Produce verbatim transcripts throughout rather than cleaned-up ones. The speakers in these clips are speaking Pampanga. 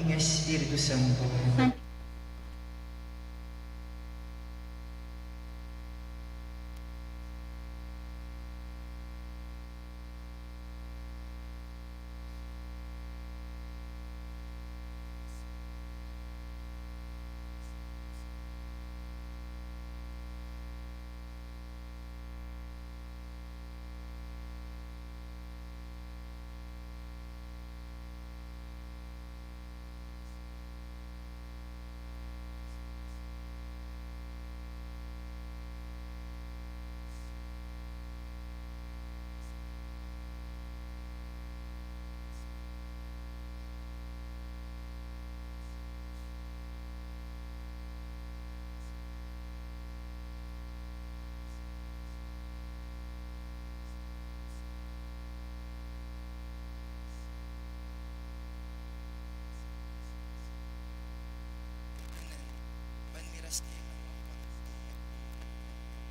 ing Espiritu Santo.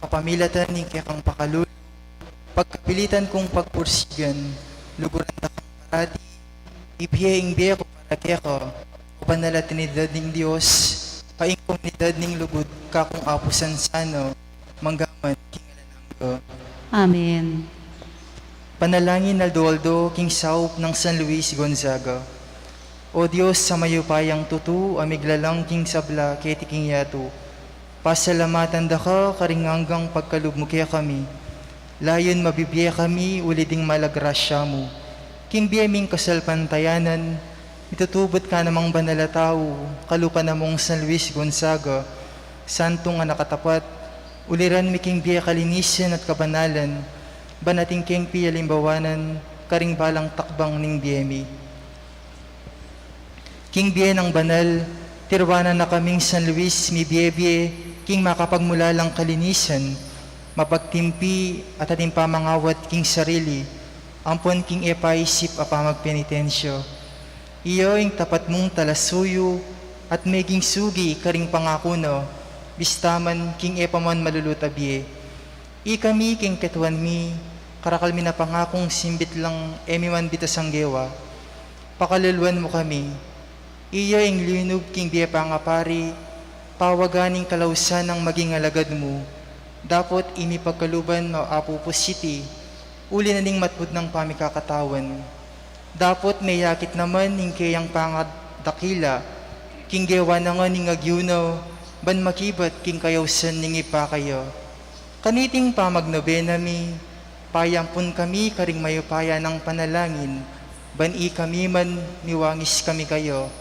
Kapamilatan ning kekang pakalulu, pagkapilitan kung pagpursigan, luguran da kang parati, ibie ing bie ku para keka, o banal a Trinidad ning Dios, karing komunidad ning lugud, kakung apusan sana, mangga man king alang angga. Amen. Panalangin aldo-aldo king saup nang San Luis Gonzaga. O Dios a mayupayang tutu, a miglalang king sabla keti king yatu, pasalamatan da ka karing anggang pagkalub mu kekami. Layun mabibie kami uli ding mala grasya mu. King bie ming kasalpantayanan, mitutubud ka namang banal a tau, kalupa na mung San Luis Gonzaga, santung anak a tapat, uliran mi king bie kalinisan at kabanalan, ban atin keng pialimbawanan, karing balang takbang ning bie mi. King bie nang banal, tiruanan na kaming San Luis mibie-bie, king makapagmulalang kalinisan, mapagtimpi at atin pamangawat king sarili, ampon king e paisip a pamagpenitensya. Iya ing tapat mung talasuyu, at meging sugi karing pangaku na, bista man king e pa man malulut a bie. Ikami king ketuan mi, karakal mi na pangakung simbit lang e mi man bitasang gewa. Pakaluluan mu kami. Iya ing linub king bie pangapari, pawagan ing kalausan nang maging alagad mu. Dapot ini pagkaluban o Apu Pusiti, uli na ning matmud nang pamikakatawan. Dapot meyakit naman ing keyang pangadakila, king gewa na ngan ning agyu na, ban makibat king kayausan ning ipakaya. Kaniting pamagnobena mi, payampun kami karing mayupaya nang panalangin, ban ikami man miwangis kami kaya,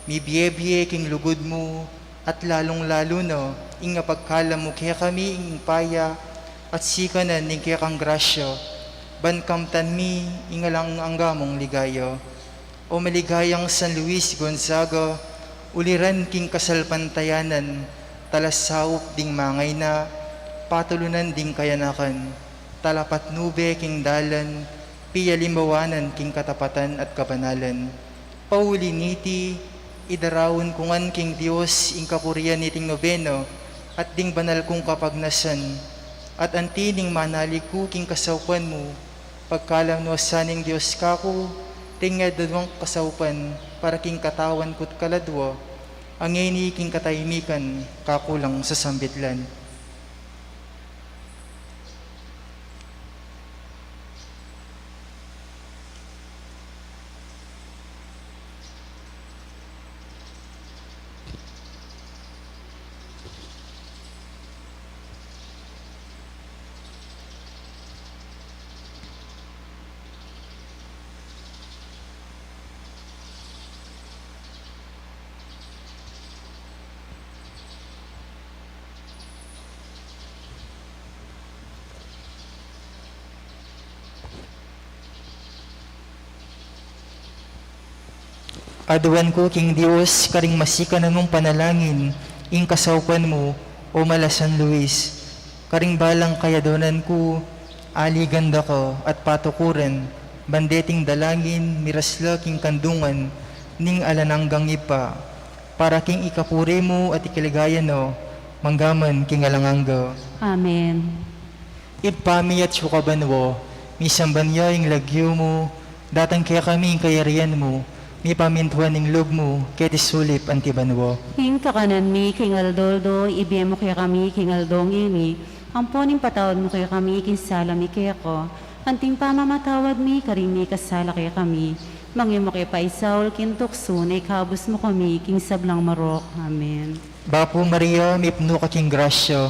mibie-bie king lugud mu, at lalung-lalu na, ing apagkalam mu kekami ing upaya, at sikanan ning kekang grasya, ban kamtan mi ing alang angga mung ligaya. O maligayang San Luis Gonzaga, uliran king kasalpantayanan, talasaup ding mangayna, patulunan ding kayanakan, talapatnube king dalan, pialimbawanan king katapatan at kabanalan. Pauli niti, idaraun ku ngan king Dios ing kapurian niting nobena, at ding banal kung kapagnasan, at anti ning manalig ku king kasaupan mu, pagkalam no sa ning Dios kaku, ring e dadwang kasaupan, para king katawan ku't kaladwa, a ngeni king katahimikan, kaku lang sasambitlan. Aduan ku king Dios karing masikanan mung panalangin, ing kasaupan mu, o mala San Luis, karing balang kayadonan ku, aligan da ka at patukuran, ban deting dalangin, miras la king kandungan ning alang anggang Ibpa, para king ikapuri mu at ikaligaya na, mangga man king alang angga. Amen. Ibpa mi atsu ka banua, misamban ya ing lagyu mu, datang kekami ing kayarian mu, mipamintuan ing lub mu keti sulip anti banua. Ing kakanan mi king aldo-aldo ibie mu kekami king aldo ngeni, ampon ipatawad mu kekami king sala mi keka, anting pamamatawad mi karing mikasala kekami. Manga e mu ke paisaul king tuksu, nune ikabus mu kami king sablang marok. Amen. Bapu Maria, mipnu ka king grasya,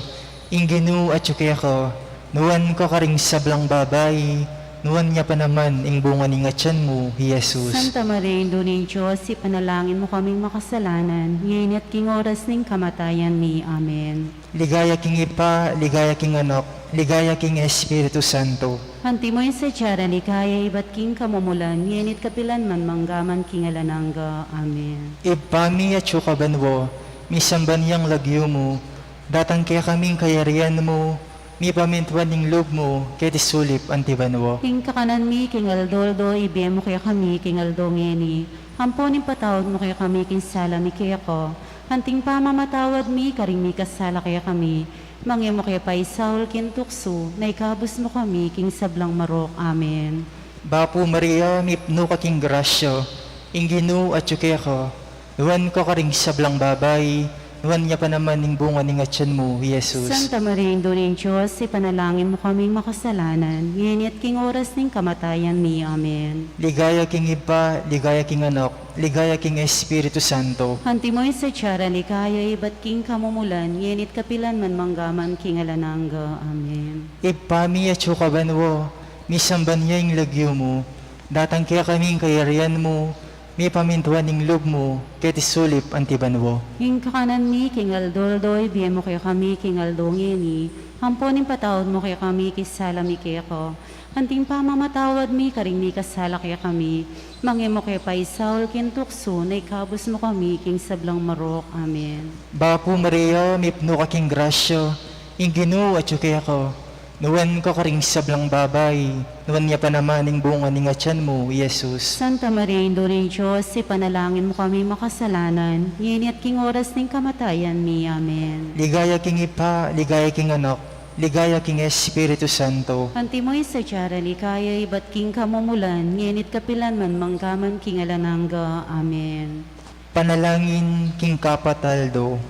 ing Ginu atyu keka, nuan ka karing sablang babai, nuan ya pa naman ing bunga ning atyan mu, i Jesus. Santa Maria, Indu ning Dios, ipanalangin mu kaming makasalanan, ngeni at king oras ning kamatayan mi. Amen. Ligaya king Ibpa, ligaya king Anak, ligaya king Espiritu Santo. Antimo ing sadya nang ligaya ibat king kamumulan, ngeni at kapilan man, mangga man king alang angga. Amen. Ibpa mi atyu ka banua, misamban ya ing lagyu mu, datang kekami ing kayarian mu, mipamintuan ing lub mu keti sulip anti banua. Ing kakanan mi king aldo-aldo ibie mu kekami king aldo ngeni, ampon ipatawad mu kekami king sala mi keka, anting pamamatawad mi karing mikasala kekami. Manga e mu ke paisaul king tuksu, nune ikabus mu kami king sablang marok. Amen. Bapu Maria, mipnu ka king grasya, ing Ginu atyu keka, nuan ka karing sablang babai, nuan ya pa naman ing bunga ning atyan mu, i Jesus. Santa Maria, Indu ning Dios, ipanalangin mu kaming makasalanan, ngeni at king oras ning kamatayan mi. Amen. Ligaya king Ibpa, ligaya king Anak, ligaya king Espiritu Santo. Antimo ing sadya nang ligaya ibat king kamumulan, ngeni at kapilan man, mangga man king alang angga. Amen. Ibpa mi atyu ka banua, misamban ya ing lagyu mu, datang kekami ing kayarian mu, mipamintuan ing lub mu keti sulip anti banua. Ing kakanan mi king aldo-aldo ibie mu kekami king aldo ngeni, ampon ipatawad mu kekami king sala mi keka, anting pamamatawad mi karing mikasala kekami. Manga e mu ke paisaul king tuksu, nune ikabus mu kami king sablang marok. Amen. Bapu Maria, mipnu ka king grasya, ing Ginu atyu keka, nuan ka karing sablang babai, nuan ya pa naman ing bunga ning atyan mu, i Jesus. Santa Maria, Indu ning Dios, ipanalangin mu kaming makasalanan, ngeni at king oras ning kamatayan mi. Amen. Ligaya king Ibpa, ligaya king Anak, ligaya king Espiritu Santo. Antimo ing sadya nang ligaya ibat king kamumulan, ngeni at kapilan man, mangga man king alang angga. Amen. Panalangin king kapat aldo.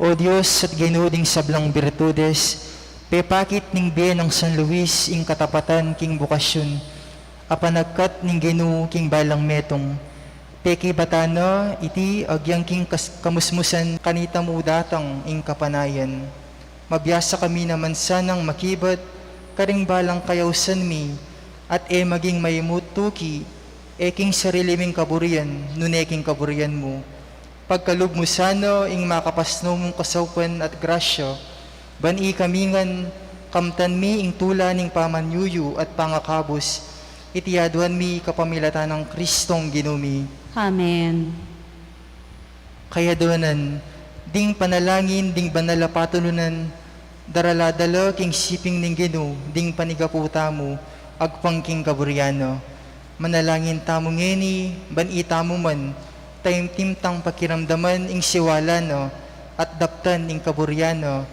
O Dios at Ginu ding sablang birtudes, pepakit ning bie nang San Luis ing katapatan king bokasyun a panagkat ning Ginu king balang metung. Pekibatan na iti agyang king kas-, kamusmusan kanita mu datang ing kapanayan. Mabiasa kami naman sanang makibat karing balang kayausan mi, at e maging mayimut tuki, e king sarili ming kaburian, nune king kaburian mu. Pagkalub mu sana ing makapasnu mung kasaupan at grasya, ban ikami ngan kamtan mi ing tula ning pamanyuyu at pangakabus, iti aduan mi kapamilatan nang Kristong Ginu mi. Amen. Kayadwanan, ding panalangin ding banal a patulunan, darala-dala king siping ning Ginu ding panigapu tamu, agpang king kaburian na. Manalangin tamu ngeni, ban itamu man, taimtim tang pakiramdaman ing siwala na, at daptan ing kaburian na,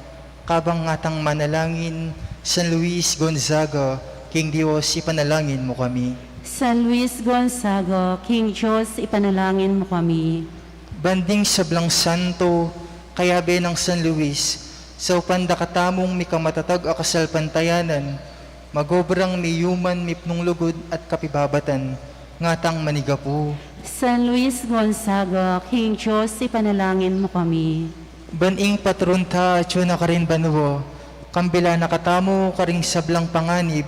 kabang ngatang manalangin, San Luis Gonzaga, King Dios, ipanalangin mu kami. San Luis Gonzaga, King Dios, ipanalangin mu kami. Ban ding sablang santo, kayabe nang San Luis, saupan da katamung mikamatatag a kasalpantayanan, magobrang miyuman mipnung lugud at kapibabatan, ngatang manigapu. San Luis Gonzaga, King Dios, ipanalangin mu kami. Ban ing patron ta atyu na karin banua, kambilan na katamu karing sablang panganib,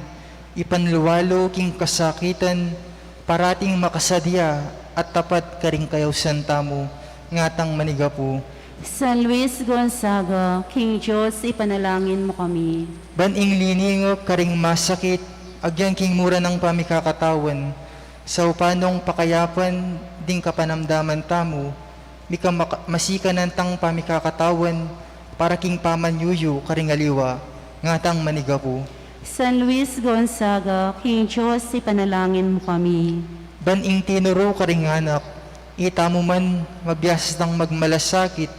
ipanluwalu king kasakitan, parating makasadya at tapat karing kayausan tamu, ngatang manigapu. San Luis Gonzaga, King Dios, ipanalangin mu kami. Ban ing liningap karing masakit, agyan king mura nang pamikakatawan, saupan nong pakayapan ding kapanamdaman tamu, mika maka-, masikanan tang pamikakatawan, para king pamanyuyu karing aliwa, ngatang manigapu. San Luis Gonzaga, King Dios, ipanalangin mu kami. Ban ing tinuru karing anak, itamu man mabiasa tang magmalasakit,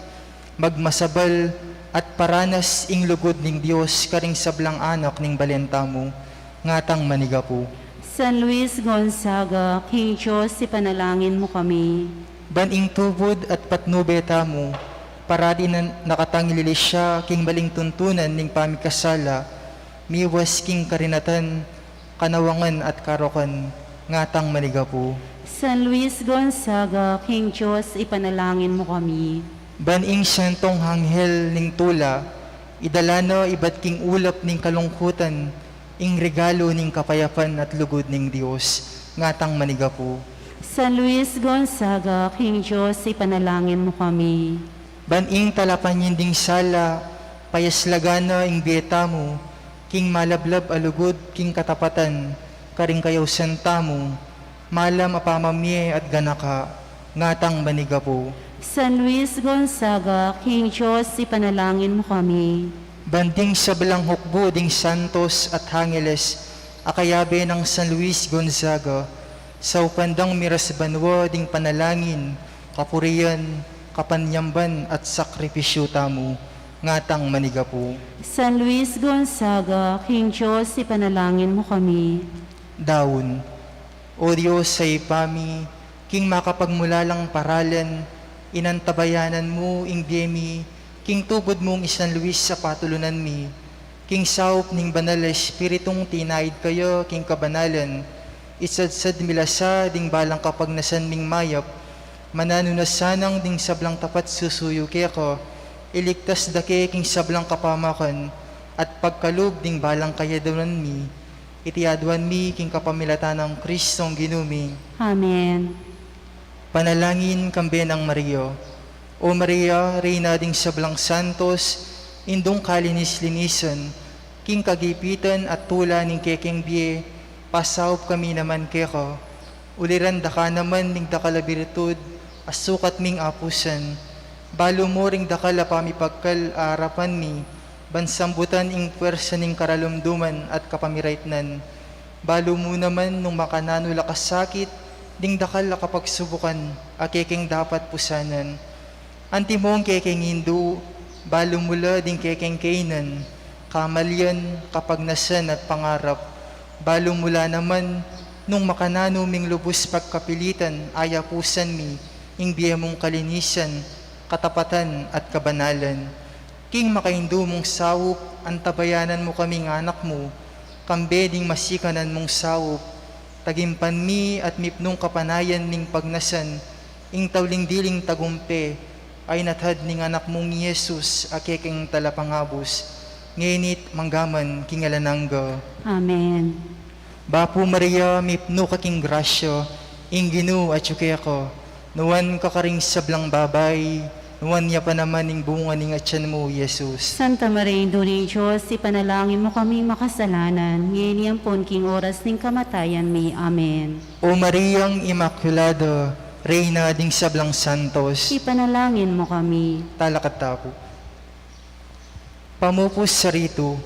magmasabal, at paranas ing lugud ning Dios karing sablang anak ning balen tamu, ngatang manigapu. San Luis Gonzaga, King Dios, ipanalangin mu kami. Ban ing tubud at patnube tamu, parati na nakatang ililis ya king maling tuntunan ning pamikasala, miwas king karinatan, kanawangan at karokan, ngatang manigapu. San Luis Gonzaga, King Dios, ipanalangin mu kami. Ban ing santong anghel ning tula, idala na ibat king ulap ning kalungkutan, ing regalo ning kapayapan at lugud ning Dios, ngatang manigapu. San Luis Gonzaga, King Dios, ipanalangin mu kami. Ban ing talapan ding sala, payaslagan na ing bie tamu, king malablab a lugud, king katapatan, karing kayausan tamu, malam a pamamie at ganaka, ngatang manigapu. San Luis Gonzaga, King Dios, ipanalangin mu kami. Ban ding sablang hukbu ding santos at angeles, a kayabe nang San Luis Gonzaga, saupan dang miras banua ding panalangin, kapurian, kapanyamban at sakripisyu tamu, ngatang manigapu. San Luis Gonzaga, King Dios, ipanalangin mu kami. Daun. O Dios a Ibpa mi, king makapagmulalang paralan, inantabayanan mu ing bie mi, king tubud mung i San Luis a patulunan mi, king saup ning Banal a Espiritung tinaid kaya king kabanalan, isadsad mi la sa ding balang kapagnasan ming mayap, mananu na sanang ding sablang tapat susuyu keka, iligtas da ke king sablang kapamakan, at pagkalub ding balang kayadwanan mi, iti aduan mi king kapamilatan nang Kristong Ginu mi. Amen. Panalangin kambe nang Maria. O Maria, Reyna ding sablang santos, Indung kalinis-linisan, king kagipitan at tula ning kekeng bie, pasaup kami naman keka. Uliran da ka naman ning dakal a birtud, a sukat ming apusan. Balu mu ring dakal a pamipagkal a arapan mi, ban sambutan ing puersa ning karalumduman at kapamiraitnan. Balu mu naman nung makananu la kasakit, ding dakal a kapagsubukan, a kekeng dapat pusanan. Antimo ing kekeng indu, balu mu la ding kekeng kainan, kamalian, kapagnasan at pangarap. Balu mu la naman, nung makananu ming lubus pagkapilitan, a yapusan mi, ing bie mung kalinisan, katapatan at kabanalan. King makaindu mung saup, antabayanan mu kaming anak mu, kambe ding masikanan mung saup, tagimpan mi at mipnung kapanayan ning pagnasan, ing tauling diling tagumpe, a inatad ning anak mung Jesus, a kekeng talapangabus, ngeni't manggaman king alang angga. Amen. Bapu Maria, mipnu ka king grasya, ing Ginu atyu keka, nuan ka karing sablang babai, nuan ya pa naman ing bunga ning atyan mu, Jesus. Santa Maria, Indu ning Dios, ipanalangin mu kaming makasalanan, ngeni ampon king oras ning kamatayan mi. Amen. O Mariang Imakulada, Reyna ding sablang santos, ipanalangin mu kami. Talakad tamu pu. Pamupus saritu,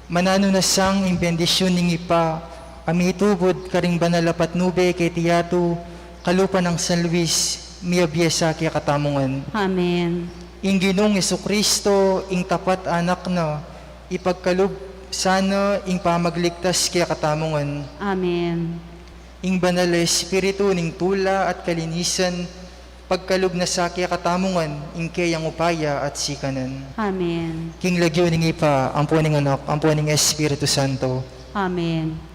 mananu na sang ing bendisyun ning Ibpa, a mitubud karing banal a patnube keti yatu, kalupa nang San Luis, miyabie sa kekatamu ngan. Amen. Ing Ginung Jesucristo, ing tapat a Anak na, ipagkalub sana ing pamagligtas kekatamu ngan. Amen. Ing Banal a Espiritu ning tula at kalinisan, pagkalub na sa kekatamu ngan ing keyang upaya at sikanan. Amen. King lagyu ning Ibpa, ampo ning Anak, ampo ning Espiritu Santo. Amen.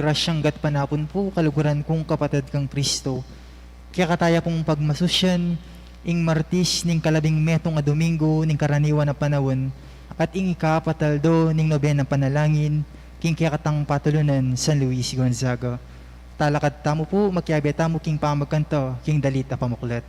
Grasyang gatpanapun pu, kaluguran kung kapatad kang Kristo. Kekataya pung pagmasusyan ing Martis ning kalabing metung a Domingo ning karaniwan a panaun, at ing ikapat aldo ning nobenang panalangin king kekatang patulunan San Luis Gonzaga. Talakad tamu pu, makiabe tamu king pamagkanta king dalit a pamuklat.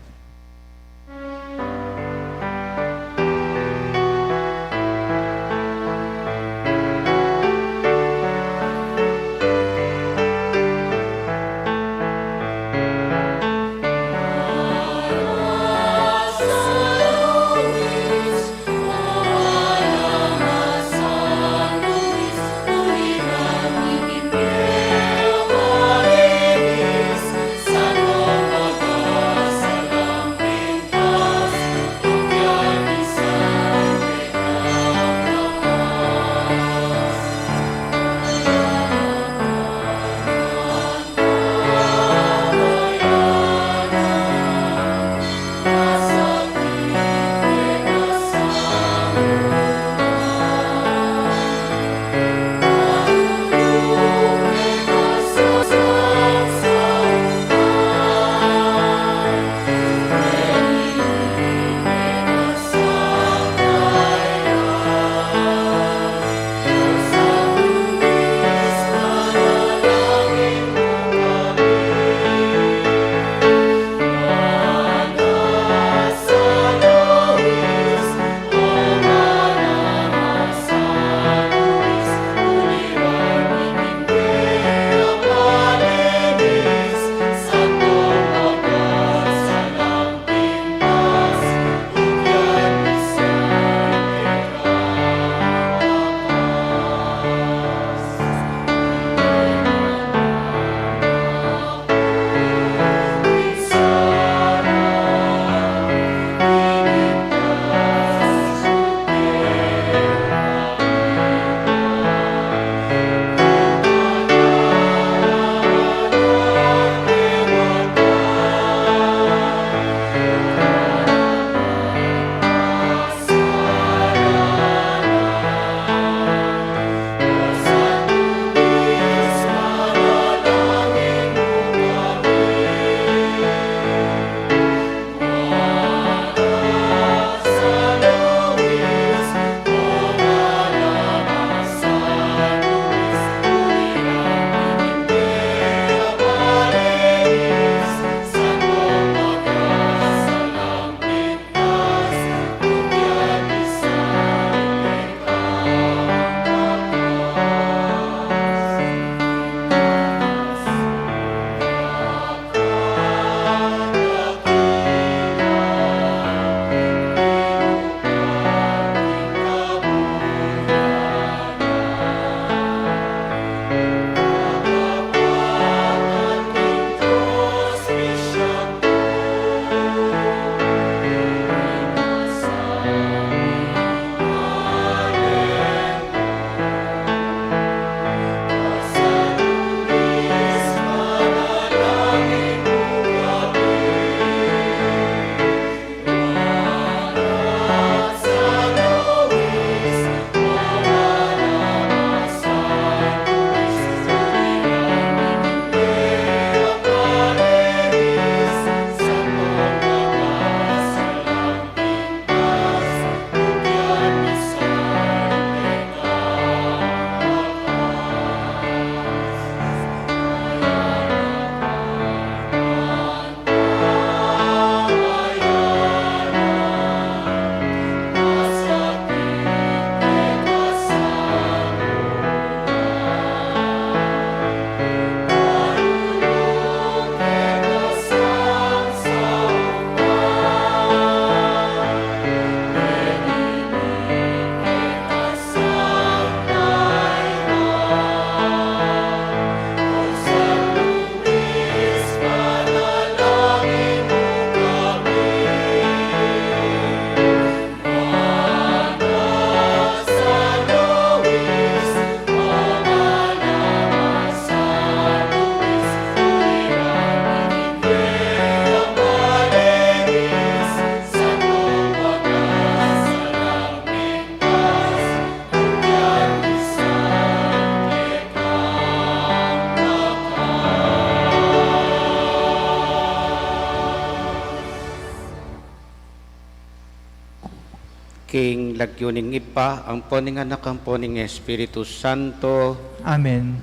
King lagyu ning Ibpa, ampo ning Anak, ampo ning Espiritu Santo. Amen.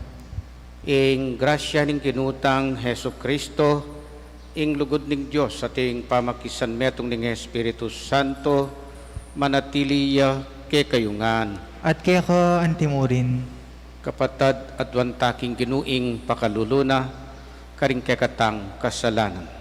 Ing grasya ning Ginu tang Jesucristo, ing lugud ning Dios, at ing pamakisanmetung ning Espiritu Santo, manatili ya kekayu ngan. At keka antimurin. Kapatad, aduan ta king Ginu ing pakalulu na karing kekatang kasalanan.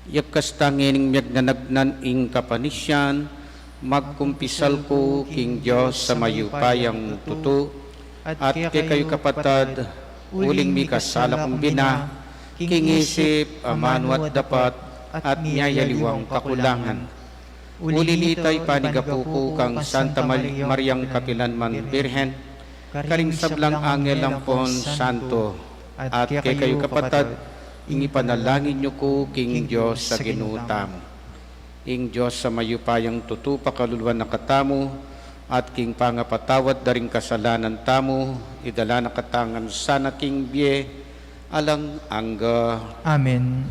Yagkas ta ngening miyagnanagnan ing kapanisian, magkumpisal ku king Dios a mayupayang tutu, at kekayu kapatad, uling mikasala kung bina, king isip, amanu at dapat, at miyayaliwang kakulangan. Uli nita, ipanigapu ku kang Santa Mal-, Mariang kapilan man Birhen, karing sablang angel ampon santo, at kekayu kapatad, ing ipanalangin yu ku king Dios a Ginu tamu. Ing Dios a mayupayang tutu pakaluluan na katamu, at king pangapatawad da ring kasalanan tamu, idala na katamu ngan sana king bie alang angga. Amen.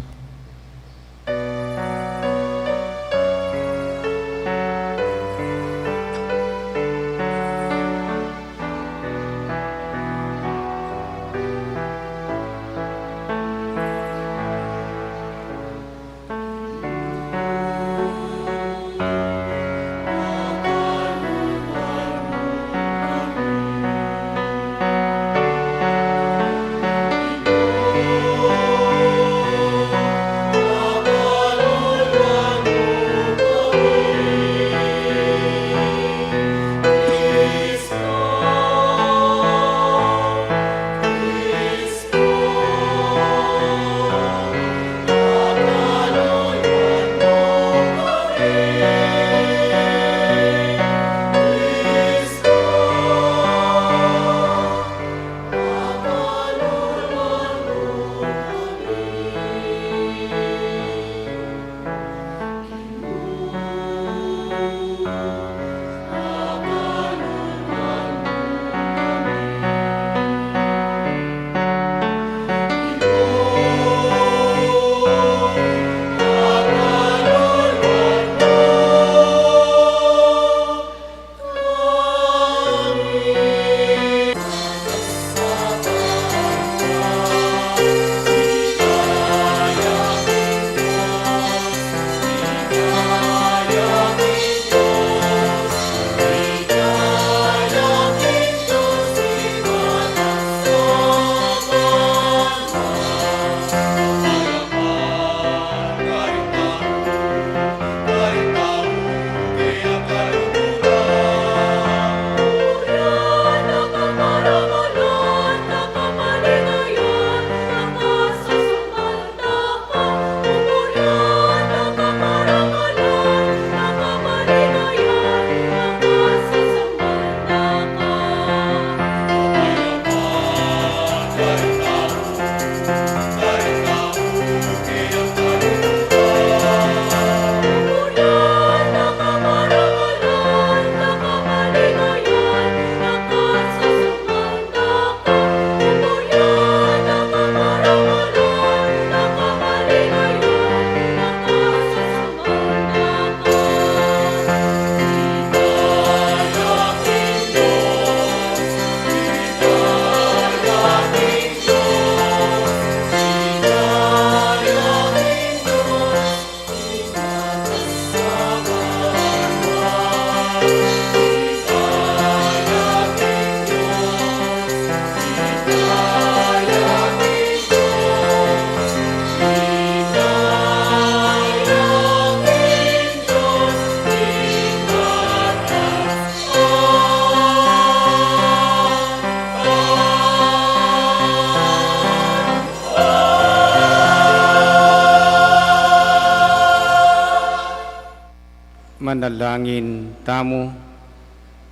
Manalangin tamu.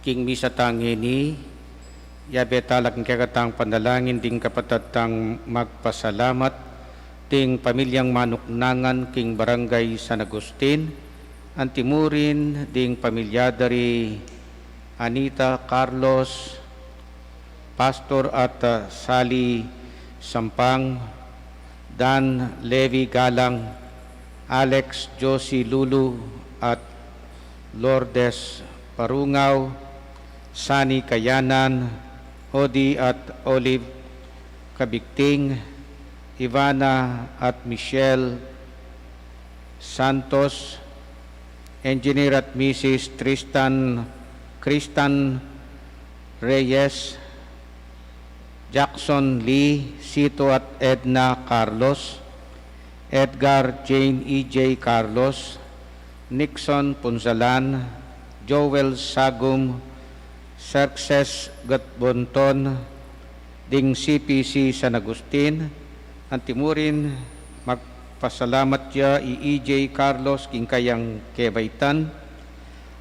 King misa ta ngeni, yabe tala king kekatang panalangin ding kapatad tang magpasalamat, ding pamilyang manuknangan king Barangay San Agustin, Antimurin ding pamilya da ri Anita Carlos, Pastor at, ah, Sally Sampang, Dan Levi Galang, Alex Josie Lulu at Lourdes Parungaw, Sunny Kayanan, Odi at Olive Kabigting, Ivana at Michelle Santos, Engineer at Missus Tristan, Kristan Reyes, Jackson Lee, Sito at Edna Carlos, Edgar Jane E J Carlos, Nixon Punzalan, Joel Sagum, Xerxes Gatbonton, ding C P C San Agustin. Antimurin, magpasalamat ya i E J Carlos king kayang kebaitan.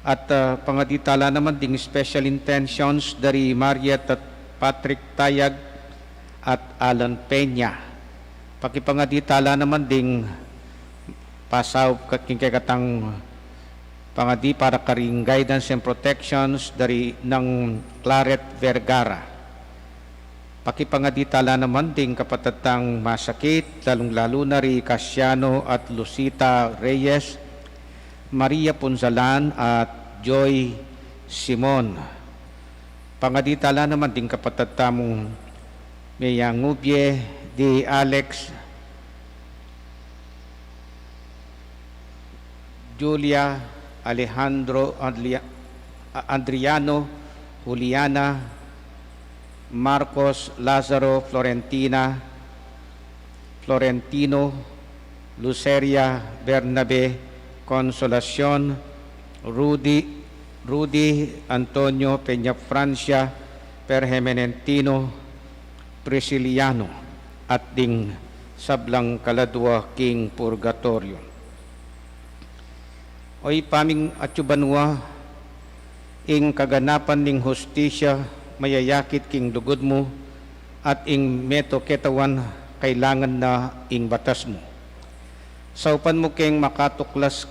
At, ah, pangadi tala naman ding special intentions da ri Mariet at Patrick Tayag at Alan Peña. Pakipangadi tala naman ding pasaup king kekatang pangadi para karing guidance and protections da ri nang Claret Vergara. Pakipangadi tala naman ding kapatad tang masakit, lalung-lalu na ri Casiano at Lucita Reyes, Maria Punzalan at Joy Simon. Pangadi tala naman ding kapatad tamung meyangubye, di Alex, Julia, Alejandro, Adlia-, A-, Adriano, Juliana, Marcos, Lazaro, Florentina, Florentino, Luceria, Bernabe, Consolacion, Rudy, Rudy, Antonio, Peña Francia, Perhemenentino, Prisciliano, at ding sablang kaladua king purgatoryo. O Ibpa ming atsu banua, ing kaganapan ning hustisya mayayakit king lugud mu, at ing meto ketawan kailangan na ing batas mu. Saupan mu keng makatuklas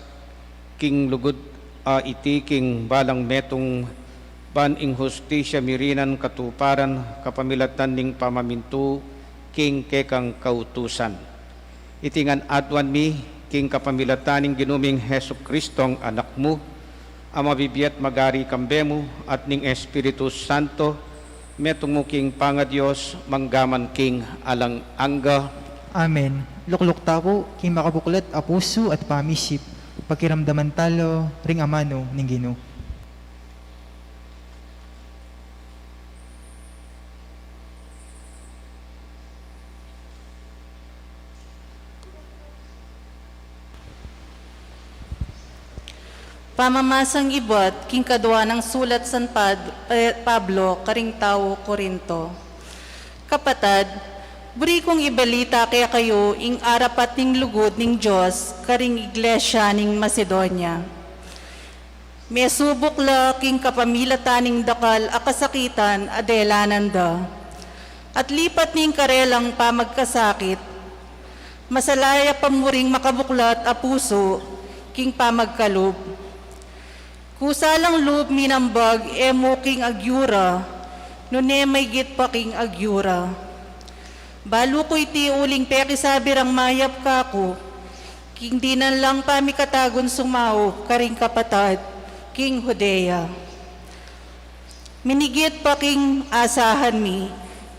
king lugud a iti king balang metung, ban ing hustisya mirinan katuparan kapamilatan ning pamamintu king kekang kautusan. Iti ngan aduan mi king kapamilatan ning Ginu ming Jesucristong Anak mu, a mabibie at magari kambe mu at ning Espiritu Santo, metung mu king pangaDios, mangga man king alang angga. Amen. Lukluk ta pu king makabuklat a pusu at pamisip, pakiramdaman tala ring amanu ning Ginu. Pamamasang ibat king kadua nang sulat San Pad-, eh, Pablo karing tau Corinto. Kapatad, buri kung ibalita kekayu ing arapat ning lugud ning Dios karing iglesia ning Macedonia. Mesubuk la king kapamilatan ning dakal a kasakitan a delanan da. At lipat ning karelang pamagkasakit, masalaya pa mu ring makabuklat a pusu king pamagkalub. Kusa lang lub minambag e mu king agyu ra, nune maygit pa king agyu ra. Balu ku iti uling pekisabi rang mayap kaku, king dinan lang pamikatagun sumaup karing kapatad king Judea. Minigit pa king asahan mi,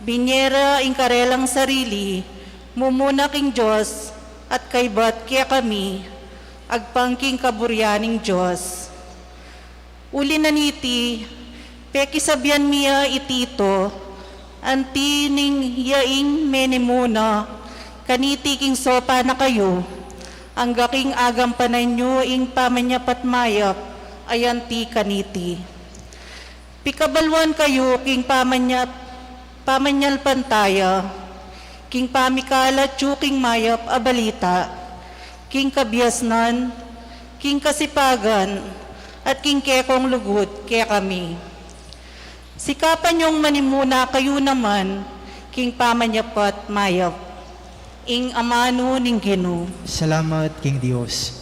binye ra ing karelang sarili, mumuna king Dios, at kaybat kekami, agpang king kaburian ning Dios. Uli na niti, pekisabian mi ya i Tito, anti ning ya ing menimuna kaniti king sopa na kayu, angga king agampanan yu ing pamanyap at mayap a anti kaniti. Pikabaluan kayu king pamanyap, pamanyalpantaya, king pamikalat yu king mayap a balita, king kabiasnan, king kasipagan, at king kekong lugud kekami. Sikapan yung manimuna kayu naman king pamanyap at mayap. Ing amanu ning Ginu. Salamat king Dios.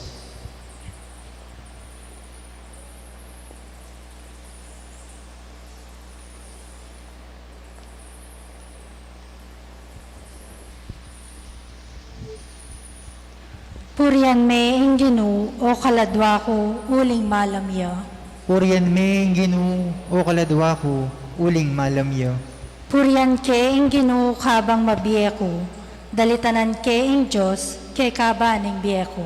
Purian me ing Ginu, o kaladwa ku, uling malam ya. Purian me ing Ginu, o kaladwa ku, uling malam ya. Purian ke ing Ginu kabang mabie ku, dalitanan ke ing Dios kekaba ning bie ku.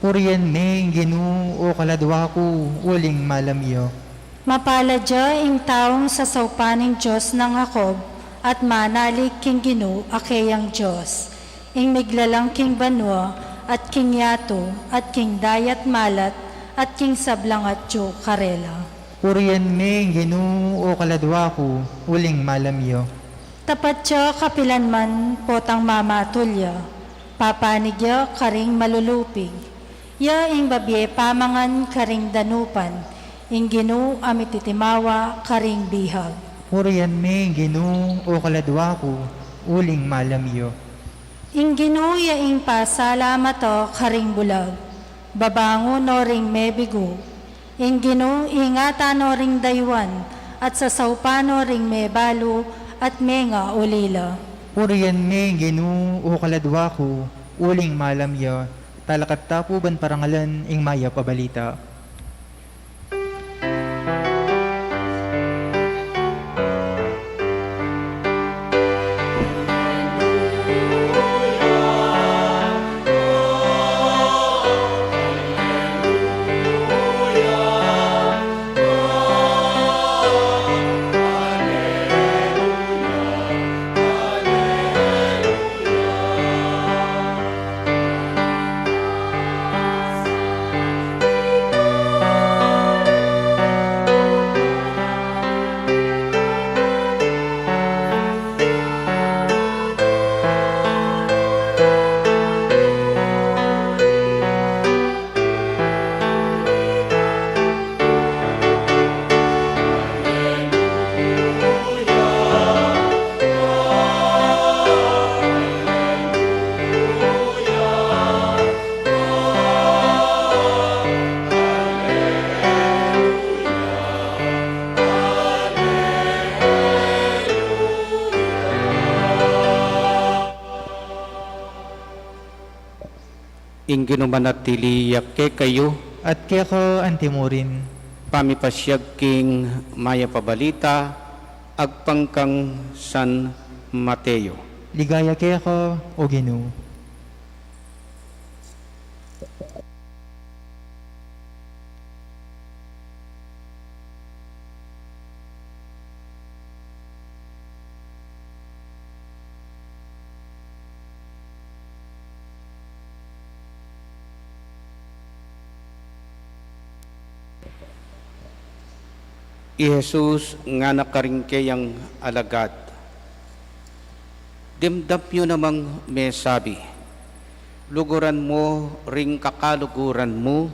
Purian me ing Ginu, o kaladwa ku, uling malam ya. Mapalad ya ing taung sasaupan ning Dios nang Jacob, at manalig king Ginu a keyang Dios, ing miglalang king banua, at king yatu, at king dayat malat, at king sablang atyu karela. Purian me ing Ginu, o kaladwa ku, uling malam ya. Tapat ya kapilan man potang mamatul ya, papanig ya karing malulupig. Ya ing babie pamangan karing danupan, ing Ginu a mititimawa karing bihag. Purian me ing Ginu, o kaladwa ku, uling malam ya. Ing Ginu ya ing pasalamat o karing bulag, babangun no ring mebigu. Ing Ginu ingatan no ring dayuan, at sasaupan no ring mebalu at mengaulila. Purian me ing Ginu, o kaladwa ku, uling malam ya. Talakad ta pu ban parangalan ing mayap a balita. Ing Ginu manatili ya kekayu. At keka antimurin. Pamipasiag king mayap a balita agpang kang San Mateo. Ligaya keka, o Ginu. I Jesus ngana karing keyang alagad, dimdam yu namang mesabi, luguran mu ring kakaluguran mu,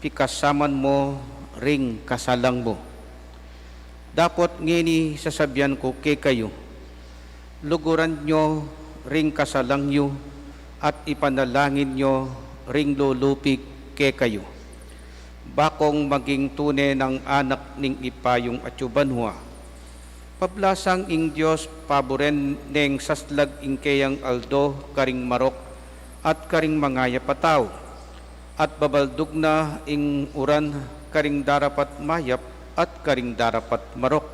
pikasaman mu ring kasalang mu. Dapot ngeni sasabian ku kekayu, luguran yu ring kasalang yu, at ipanalangin yu ring lulupig kekayu, bakong maging tune nang anak ning Ibpa yung atyu banua. Pablasang ing Dios paburen neng saslag ing keyang aldo karing marok at karing mangayap a tau, at babaldug na ing uran karing darapat mayap at karing darapat marok.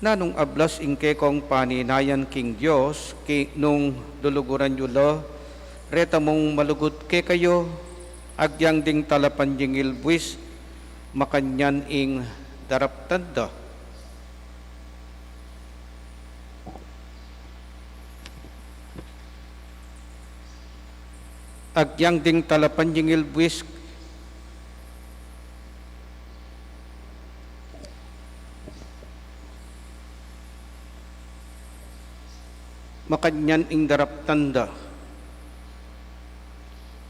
Nanung ablas ing kekong paninayan king Dios, ki nung luluguran yu la reta mung malugud kekayu, agyang ding talapanyingil buis, makanyan ing daraptan da. Agyang ding talapanyingil buis, makanyan ing daraptan da.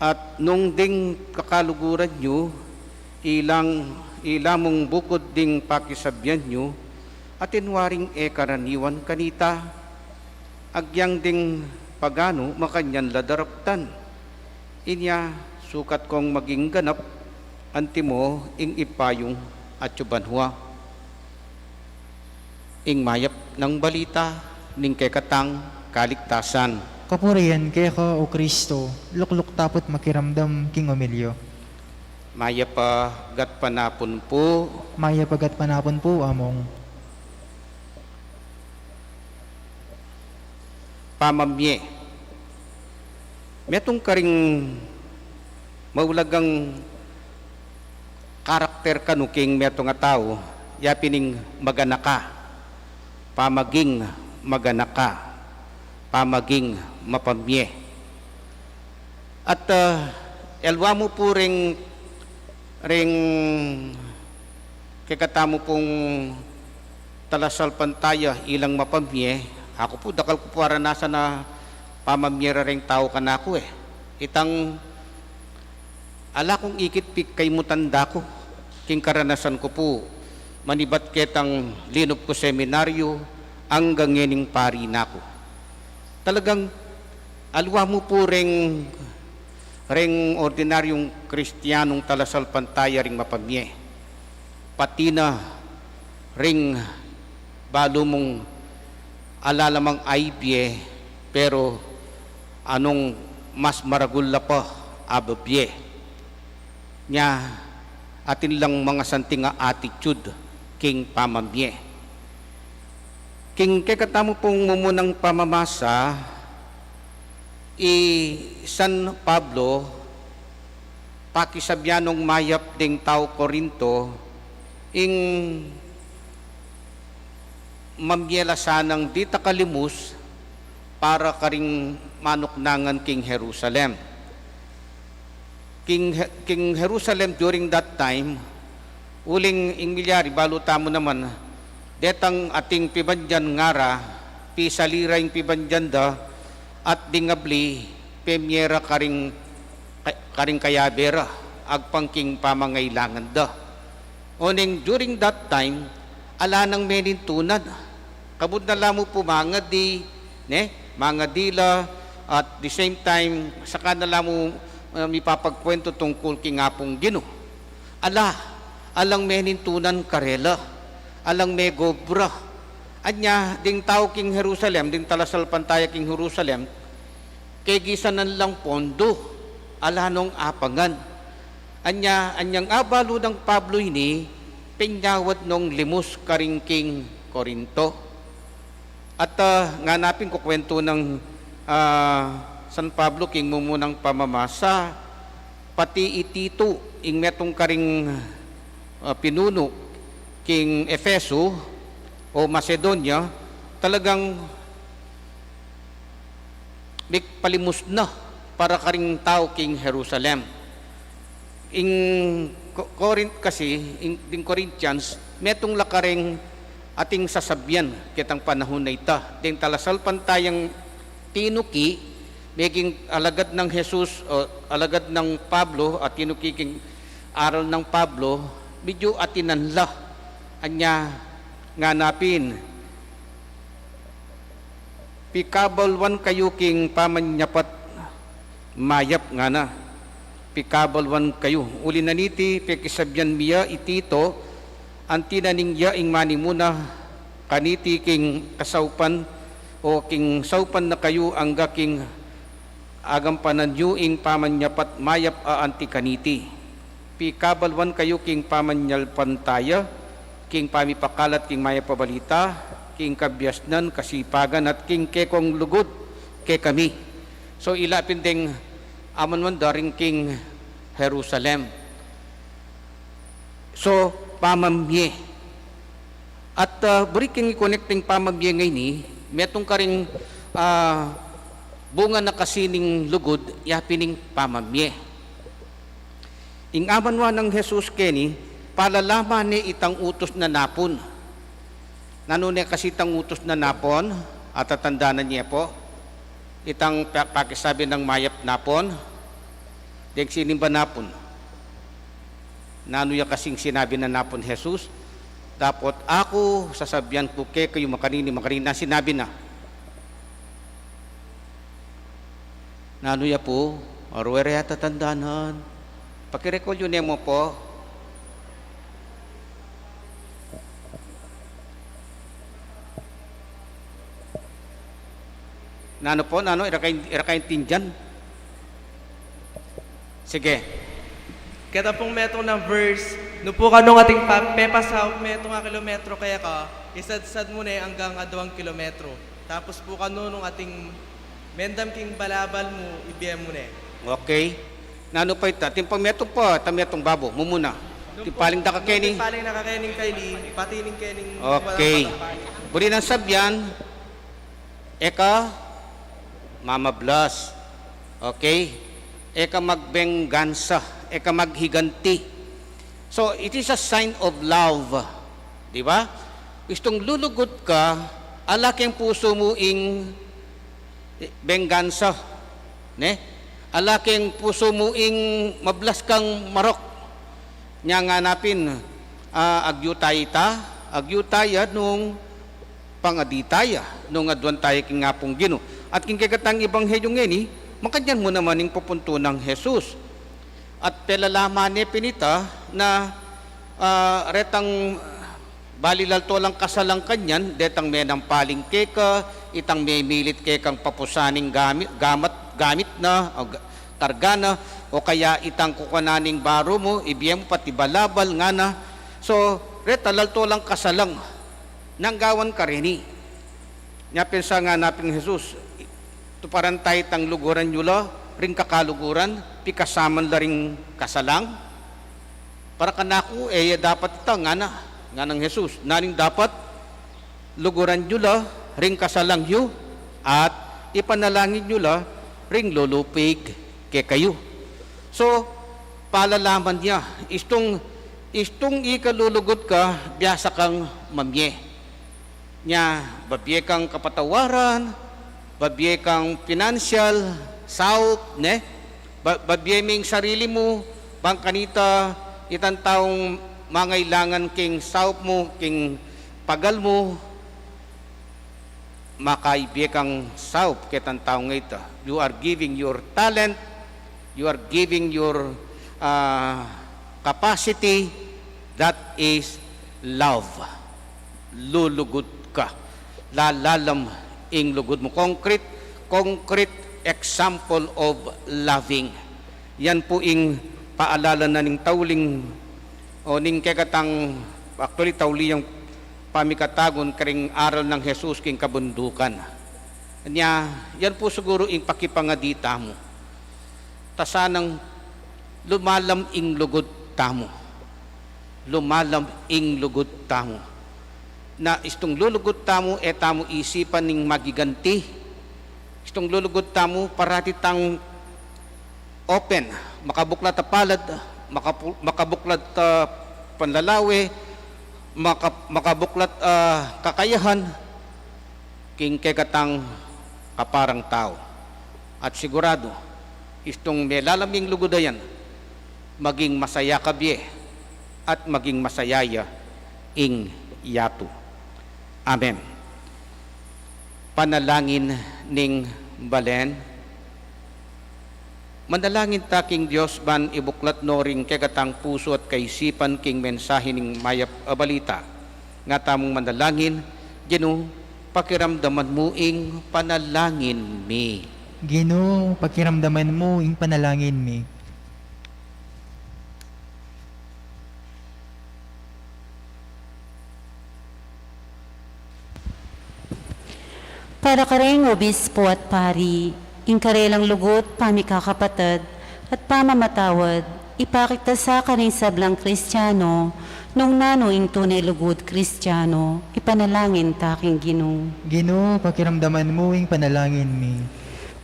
At nung ding kakaluguran yu, ilang, ila mung bukud ding pakisabian yu, atin waring e karaniwan kanita, agyang ding paganu makanyan la daraptan. Inya sukat kong maging ganap, antimo ing Ibpa yung atyu banua. Ing mayap nang balita ning kekatang kaligtasan. Kapurian keka, O Kristo, lukluk ta pu't makiramdam king omilya. Mayap a gatpanapun pu. Mayap a gatpanapun pu, Among. Pamamie. Metung karing maulagang karakter kanu king metung a tau, ya pin ing maganaka, pamaging maganaka, pamaging mapamie. At, ah, aliwa mu pu ring, ring kekatamu pung talasalpantaya ilang mapamie, aku pu, dakal ku pu aranasan a pamamie ra ring tau kanaku, e. Itang ala kung ikit pikaimutan da ku, king karanasan ku pu, manibat ketang linub ku seminaryo, anggang ngening pari na ku. Talagang aliwa mu pu ring, ring ordinaryung Kristiyanung talasalpantaya ring mapamie. Pati na ring balu mung ala la mang aibie, pero anung mas maragul la pa a babie. Nya, atin lang mangasanting a attitude king pamamie. King kekatamu pung mumunang pamamasa, i San Pablo, pakisabyan nung mayap ding tau Corinto, ing mamie la sanang ditak a limus para karing manuknangan king Jerusalem. King, king Jerusalem during that time, uling ing milyari, balu tamu naman, detang ating pibandian ngara, pisali ra ing pibandian da, at ding abli, pemie ra karing, ka-, karing kayabe ra, agpang king pamangailangan da. Oneng during that time, ala nang menintunan. Kabud na la mu pu mangadi, ne? Mangadi la, at the same time, saka na la mu, uh, mipapagkuwentu tungkul king Apung Ginu. Ala, alang menintunan karela, alang megobra. Anya, ding tau king Jerusalem, ding talasalpantaya king Jerusalem, kegisanan lang pondo, ala nong apangan. Anya, anyang abalu nang Pablo ini, penyawad nong limus karing king Corinto. At, ah, ngana pin kukuwentu nang, ah, San Pablo king mumunang pamamasa, pati i Tito, ing metung karing, ah, pinunu king Efeso o Macedonia, talagang mikpalimus na para karing tau king Jerusalem. Ing Co-, Corinth kasi, ing, ding Corinthians, metung la karing ating sasabyan ketang panahun a ita. Ding talasalpantayang tinuki, meging alagad nang Jesus, o alagad nang Pablo, at tinuki king aral nang Pablo, medyo atinan la. Anya, ngana pin, pikabaluan kayu king pamanyapat mayap, ngana. Pikabaluan kayu. Uli na niti, pekisabyan mi ya i Tito, anti na ning ya ing manimuna kaniti king kasaupan, o king saupan na kayu angga king agampanan yu ing pamanyapat mayap a anti kaniti. Pikabaluan kayu king pamanyalpantaya, king pamipakalat king mayap a balita, king kabiasnan, kasipagan, at king kekong lugud kekami. So, ila pin deng amanuan da ring king Jerusalem. So, pamamie. At, ah, buri king i-connect ing pamamie ngeni, metung karing, ah, bunga na kasi ning lugud, ya pin ing pamamie. Ing amanuan nang Jesus keni, palalaman ne itang utus na napun. Nanu ne kasi itang utus na napun? Atatandanan ye pu? Itang pa-, pakisabi nang mayap napun, deng sinimba napun. Nanu ya kasing sinabi na napun Jesus? Dapot aku, sasabyan ku kekayu, makanini, makanini na sinabi na. Nanu ya pu? Aru e re atatandanan. Pakirecall yu ne mu pu. Nanu pu, nanu, e ra ka, e ra ka intindian. Sige. Keta pung metung nang verse, nu pu kanung ating pa-, pepasaup metung a kilometro keka, isadsad mu ne anggang aduang kilometro. Tapos pu kanu nung ating mendam king balabal mu, ibie mu ne. Okay. Nanu pa ita? Atin pang metung pa, ta metung babo, mumuna. Nung pu-, timpaling da ka nung keni. Timpaling na ka kening kaili, pati ning kening walang pagkapaling. Okay. Buri nang sabian, e ka mamablas. Okay? E ka magbenggansa, e ka maghiganti. So, it is a sign of love. Di ba? Istung lulugud ka, ala keng pusu mu ing benggansa, ne? Ala keng pusu mu ing mablas kang marok. Nya ngana pin, ah, agyu taya ita, agyu taya nung pangadi taya, nung aduan taya king Apung Ginu. At king kekatang ebanghelyu ngeni, makanyan mu naman ing pupuntu nang Jesus. At pelalaman ne pin ita na, ah, retang bali lalto lang kasalang kanyan, detang menampaling keka, itang memilit kekang papusan ing gamit, gamat, gamit na, o ga-, karga na, o kaya itang kukunan ning baru mu, ibie mu pati balabal, ngana. So, reta lalto lang kasalang, nanu gawan kareni? Nya pensa ngana pin Jesus, tuparan taya itang luguran yu la ring kakaluguran, pikasaman la ring kasalang. Para kanaku, e ya dapat ita, ngana, nganang Jesus. Nanu ing dapat? Luguran yu la ring kasalang yu, at ipanalangin yu la ring lulupig kekayu. So, palalaman ya, istung, istung ika lulugud ka, biasa kang mamie. Nya, babie kang kapatawaran, babie kang financial, saup, ne? Ba-, babie me ing sarili mu, bang kanita, itang taung mangailangan king saup mu, king pagal mu, makaibie kang saup ketang taung ita. You are giving your talent, you are giving your, ah, capacity, that is love. Lulugud ka. Lalalam ing lugud mu. Concrete, concrete example of loving. Yan pu ing paalala na ning tauling, o ning kekatang, actually, tauli yang pamikatagun karing aral nang Jesus king kabundukan. Nya, yan pu siguru ing pakipangadi tamu. Ta sanang lumalam ing lugud tamu. Lumalam ing lugud tamu. Na istung lulugud tamu, e tamu isipan ning magiganti. Istung lulugud tamu, parati tang open, makabuklat a palad, makapu-, makabuklat a panlalawe, maka-, makabuklat a kakayahan, king kekatang kaparang tau. At siguradu, istung melalam ing lugud a yan, maging masaya ka bie, at maging masaya ya ing yatu. Amen. Panalangin ning balen. Manalangin ta king Dios ban ibuklat no ring kekatang pusu at kaisipan king mensahe ning mayap a balita. Nga tamung manalangin, Ginu, pakiramdaman mu ing panalangin mi. Ginu, pakiramdaman mu ing panalangin mi. Para kareng obispo at pari, ing karelang lugud, pamikakapatad, at pamamatawad, ipakit ta sa karing sablang Kristiano, nung nanu ing tune lugud Kristiano, ipanalangin ta king Ginu. Ginu, pakiramdaman mu ing panalangin mi.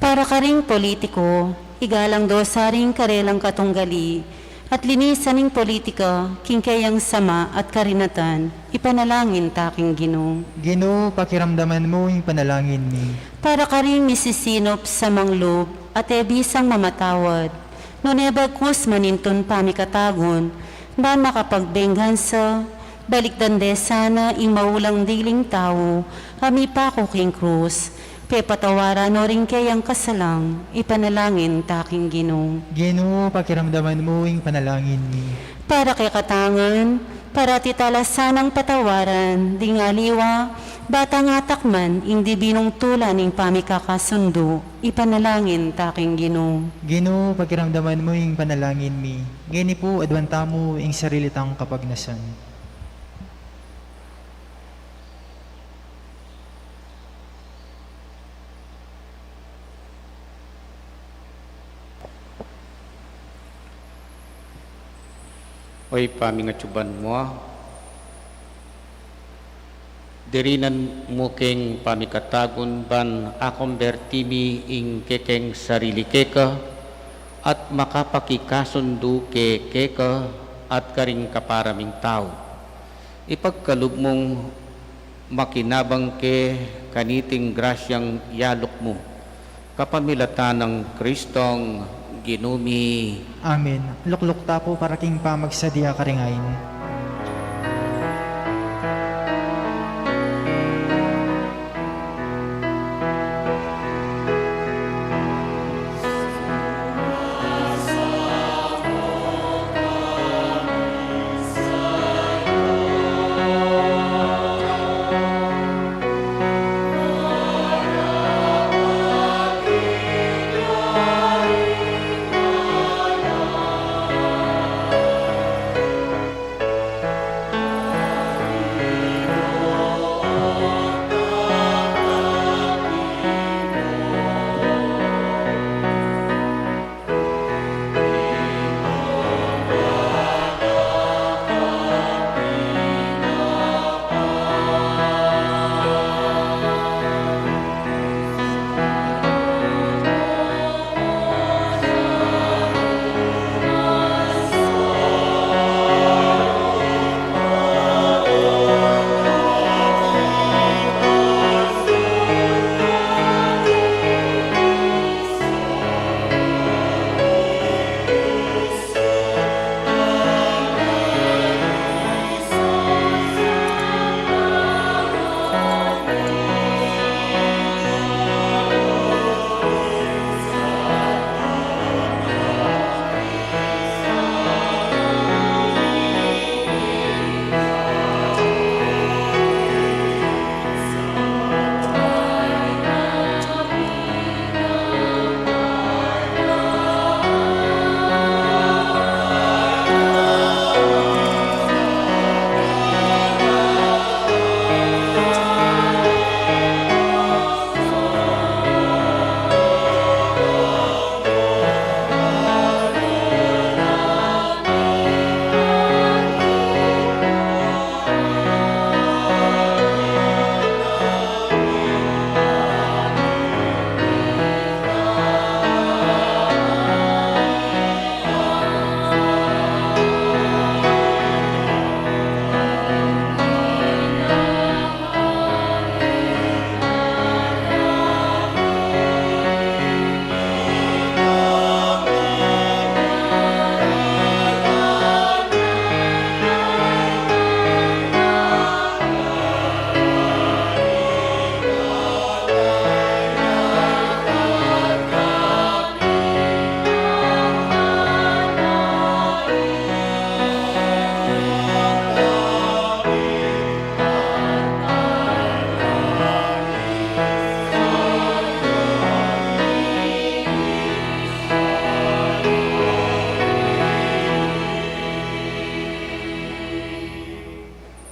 Para karing politiko, igalang do sa ring karelang katunggali, at linisan ing politika, king keyang sama at karinatan, ipanalangin ta king Ginu. Ginu, pakiramdaman mu ing panalangin mi. Para karing misisinup sa manglub, at e bisang mamatawad, nune bagkus manintun pamikatagun, ban makapagbenggansa, balikdan de sana ing maulang diling tau, a mipaku king krus, pepatawaran no ring keyang kasalang, ipanalangin ta king Ginu. Ginu, pakiramdaman mu ing panalangin mi. Para kekatang ngan, parati ta la sanang patawaran, ding aliwa, Ba tang atakman ing dibinung tula ning pamikakasundu, ipanalangin ta king Ginu. Ginu, pakiramdaman mu ing panalangin mi. Ngeni pu, aduan tamu ing sarili tang kapagnasan. O Ibpa ming atsu banua, dirinan mu keng pamikatagun ban akumberti mi ing kekeng sarili keka, at makapakikasundu ke keka at karing kapara ming tau. Ipagkalub mung makinabang ke kaniting grasyang yaluk mu, kapamilatan nang Kristong Ginu mi. Amen. Lukluk ta pu para king pamagsadya karing ain.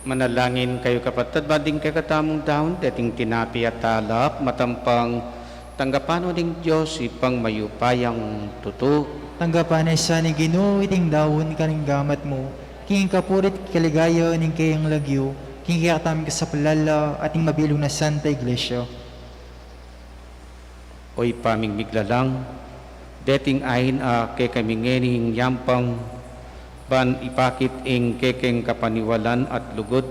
Manalangin kayu, kapatad, ban ding kekatamung daun, deting tinape at alak, matampang tanggapan no ning Dios, Ibpang mayupayang tutu. Tanggapan na sa ning Ginu iting daun karing gamat mu, king kapuri't kaligaya ning keyang lagyu, king kekatamung kasaplalan at ning mabilug nang Santa Iglesia. O Ibpa ming miglalang, deting ain a kekami ngening yampang, ban ipakit ing kekeng kapaniwalan at lugud,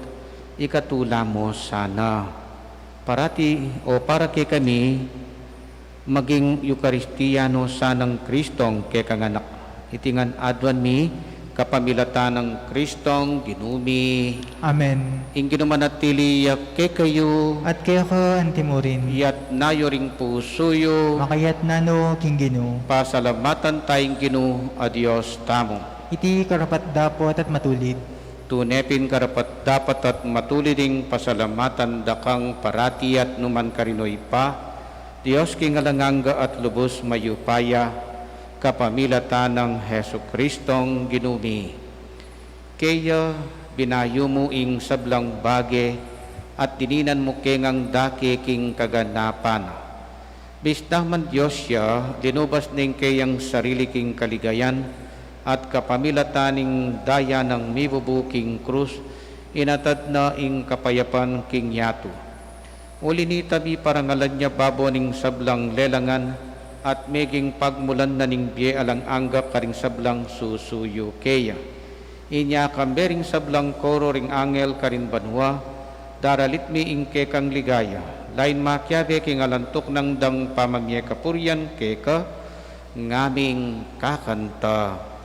ikatula mu sana. Parati o para kekami, maging Eukaristia no sanang Kristong kekang Anak. Iti ngan aduan mi, kapamilatan nang Kristong Ginu mi. Amen. Ing Ginu manatili ya kekayu. At keka anti mu rin. Iyatas yu ring pusu yu. Makayatas na no king Ginu. Pasalamatan taya ing Ginu a Dios tamu. Iti karapat-dapat at matulid. Tune pin karapat-dapat at matulid ing pasalamatan da kang parati at numan karin, O Ibpa, Dios king alang angga at lubus mayupaya, kapamilatan nang Jesucristong Ginu mi. Keya binayu mu ing sablang bage at dininan mu ke ngang dake king kaganapan. Bisnan man Dios ya, linubas ne ing keyang sarili king kaligayan, at kapamilatan ning daya nang mibubu king krus, inatad na ing kapayapan king yatu. Uli nita, miparangalan ya babo ning sablang lelangan, at meging pagmulan na ning bie alang angga karing sablang susuyu keya. Inya kambe ring sablang koro ring angel karin banua, daralit mi ing kekang ligaya, lain makiabe king alang tuknang dang pamamie kapurian keka, ngaming kakanta.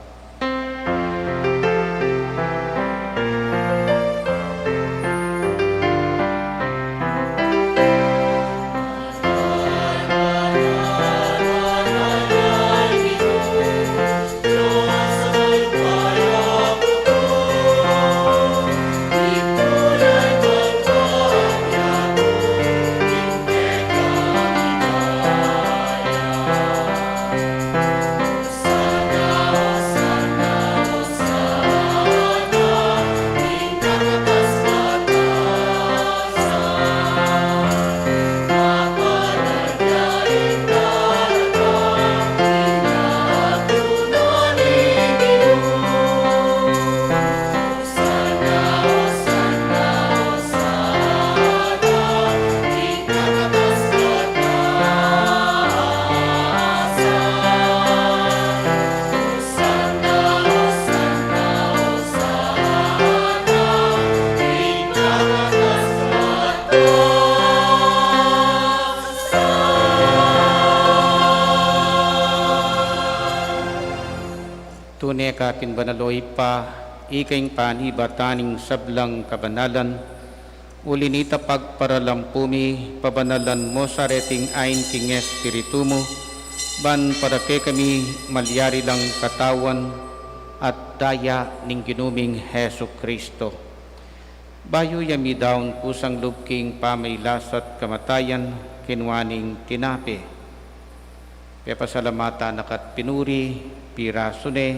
Tune ka pin banal, O Ibpa, ika ing panibatan ning sablang kabanalan. Uli nita, pagparalampu mi, pabanalan mu sa reting ain king Espiritu mu, ban para kekami malyari lang katawan at daya ning Ginu ming Jesucristo. Bayu ya midaun kusang lub king pamailas at kamatayan, kinua ne ing tinape, pepasalamatan na ka at pinuri, pirasu ne,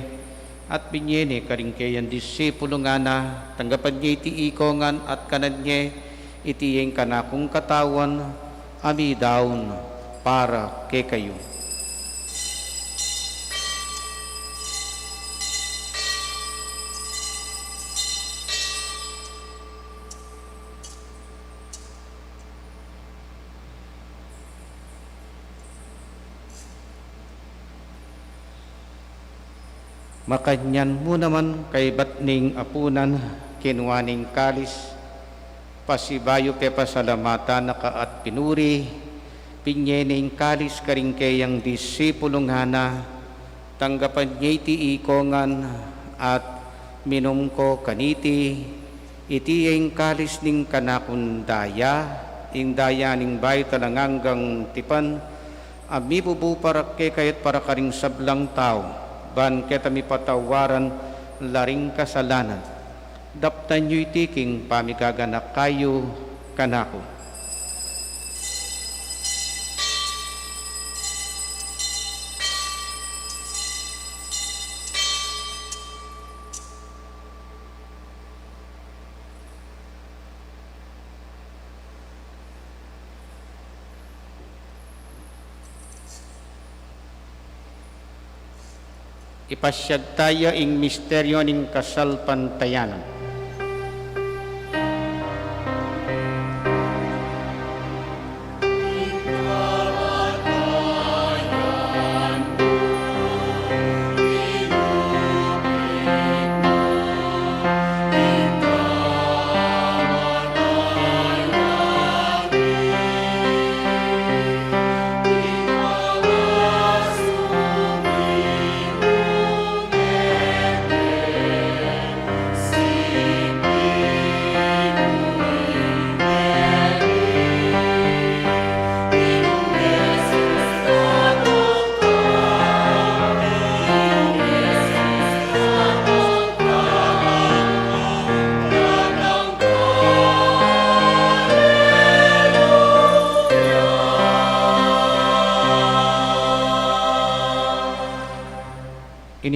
at binie ne karing keyang disipulu, ngana: Tanggapan ye iti iko ngan at kanan ye, iti ing kanakung katawan, a midaun para kekayu. Makanyan mu naman kaibat ning apunan, kinua ne ing kalis, pasibayu pepasalamatan na ka at pinuri, binie ne ing kalis karing keyang disipulu, ngana: Tanggapan ye iti iko ngan at minum ko kaniti, iti ya ing kalis ning kanakung daya, ing daya ning bayu at alang anggang tipan, a mibubu para kekayu at para karing sablang tau, ban keta mipatawaran la ring kasalanan. Daptan yu iti king pamigaganaka yu kanaku. Ipasiag taya ing misteryo ning kasalpantayanan.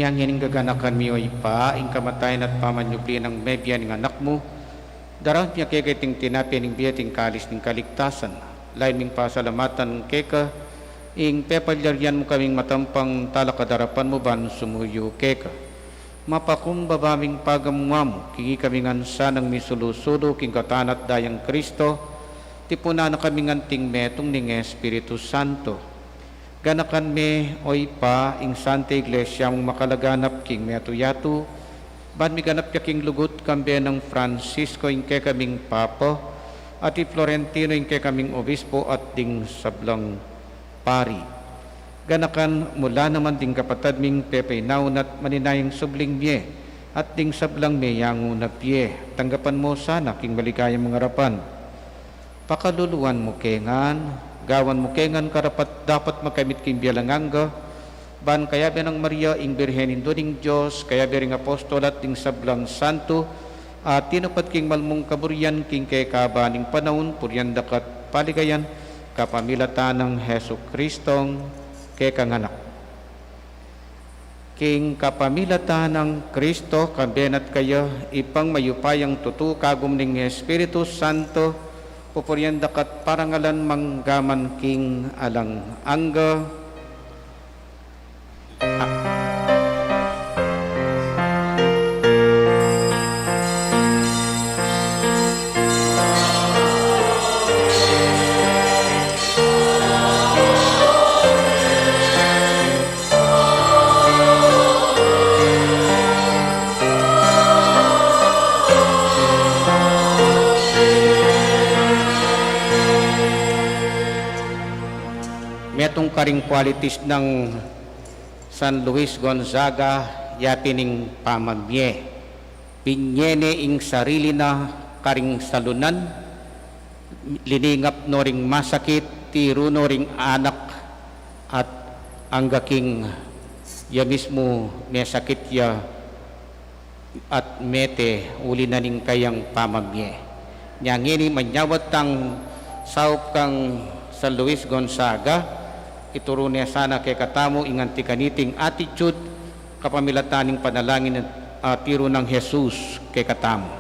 Ngening gaganakan mi, o Ibpa, ing kamatayan at pamanyubli nang mebie ning Anak mu, daraun mi keka iting tinape ning bie at ing kalis ning kaligtasan. Lalu ming pasalamatan keka ing pepalyarian mu kaming matampang talakad king arapan mu ban sumuyu keka. Mapakumbaba ming pagamuan mu, king ikami ngan sanang misulu-sulu king gatan at dayang Kristo, tipunan na kaming anting metung ning Espiritu Santo. Ganakan me, o Ibpa, ing Santa Iglesia mung makalaganap king metung yatu, ban miganap ya king lugud, kambe nang Francisco ing kekaming Papa, at i Florentino ing kekaming Obispo at ding sablang pari. Ganakan mu la naman ding kapatad ming pepainaun at maninayang subling mie, at ding sablang meyangu na pie. Tanggapan mu sana king maligaya mung arapan. Pakaluluan mu ke ngan, gawan mu ke ngan karapat-dapat makamit king bie alang angga, ban kayabe nang Maria ing Birhen Indu ning Dios, kayabe ring apostol at ding sablang santo, a tinupad king malmung kaburian king kekaban ning panaun, purian da ka at paligayan, kapamilatan nang Jesucristong kekang Anak. King kapamilatan nang Kristo, kambe na at kaya, Ibpang mayupayang tutu, kagum ning Espiritu Santo, pupurian da ka at parangalan mangga man king alang angga. Metung karing qualities nang San Luis Gonzaga, ya pin ing pamamie. Binie ne ing sarili na karing salunan, liningap no ring masakit, tiru no ring anak, at angga king ya mismu mesakit ya at mete uli na ning kayang pamamie. Nya ngeni manyawad tang saup kang San Luis Gonzaga, ituru ne sana kekatamu ing anti kaniting attitude, kapamilatan ning panalangin a tiru nang Jesus kekatamu.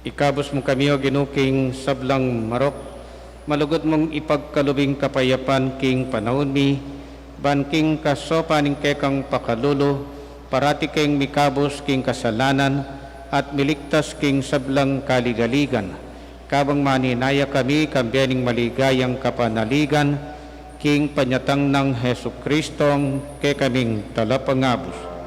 Ikabus mu kami, O Ginu, king sablang marok, malugud mung ipagkalub ing kapayapan king panaun mi, ban king kasaupan ning kekang pakalulu, parati keng mikabus king kasalanan, at miligtas king sablang kaligaligan. Kabang maninaya kami, kambe ning maligayang kapanaligan, King panyatang nang Jesucristong kekaming Talapangabus.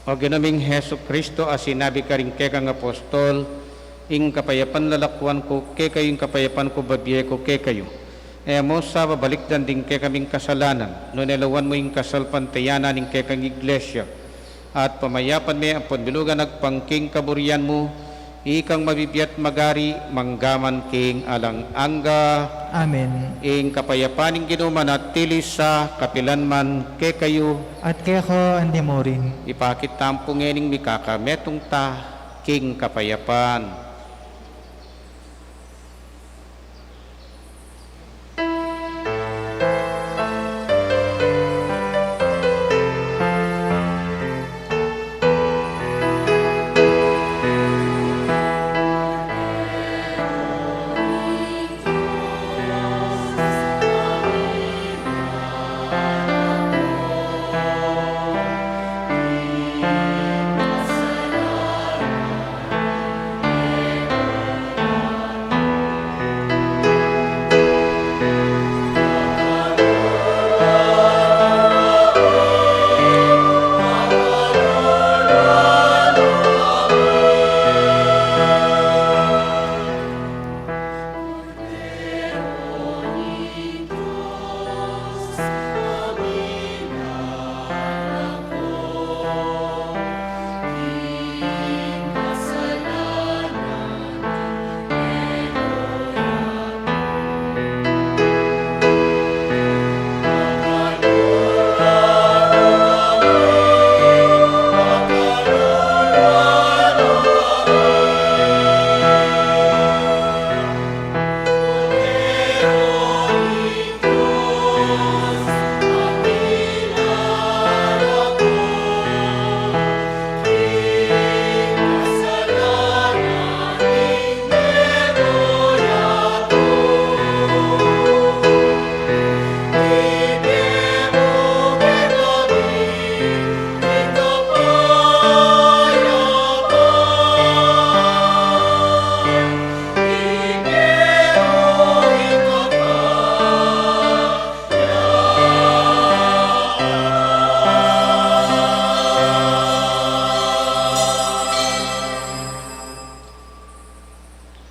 O Ginu ming Jesucristo, a sinabi karing kekang apostol, ing kapayapan lalakwan ku kekayu, ing kapayapan ku babie ku kekayu. E mu sa babalikdan ding kekaming kasalanan, nune lawan mu ing kasalpantayanan ning kekang Iglesia. At pamayapan me ampon bilugan agpang king kaburian mu, ikang mabibie at magari, mangga man king alang angga. Amen. Ing kapayapan ning Ginu manatili sa kapilan man kekayu. At keka mu rin. Ipakit tamu pu ngening mikakametung ta king kapayapan.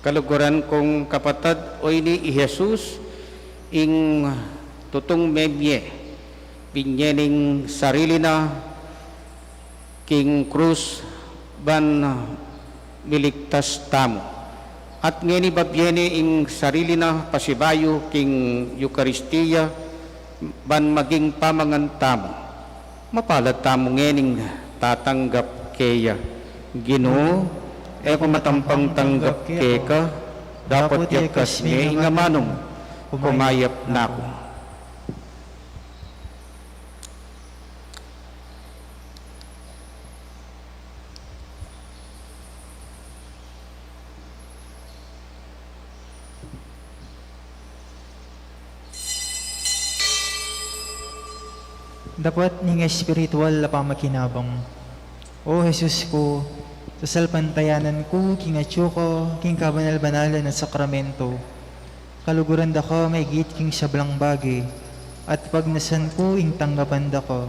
Kaluguran kung kapatad, o ini i Jesus, ing tutung memie, binie ne ing sarili na king krus ban miligtas tamu. At ngeni babie ne ing sarili na pasibayu king Eukaristia ban maging pamangan tamu. Mapalad tamu ngening tatanggap keya. Ginu, e ku matampang tanggap keka, dapot yakas me ing amanum, kumayap na ku. Dapot ning espiritual a pamakinabang. O Jesus ku, sasalpantayanan ku king atyu ka king kabanal-banalan a sakramento. Kaluguran da ka maigit king sablang bage, at pagnasan ku ing tanggapan da ka.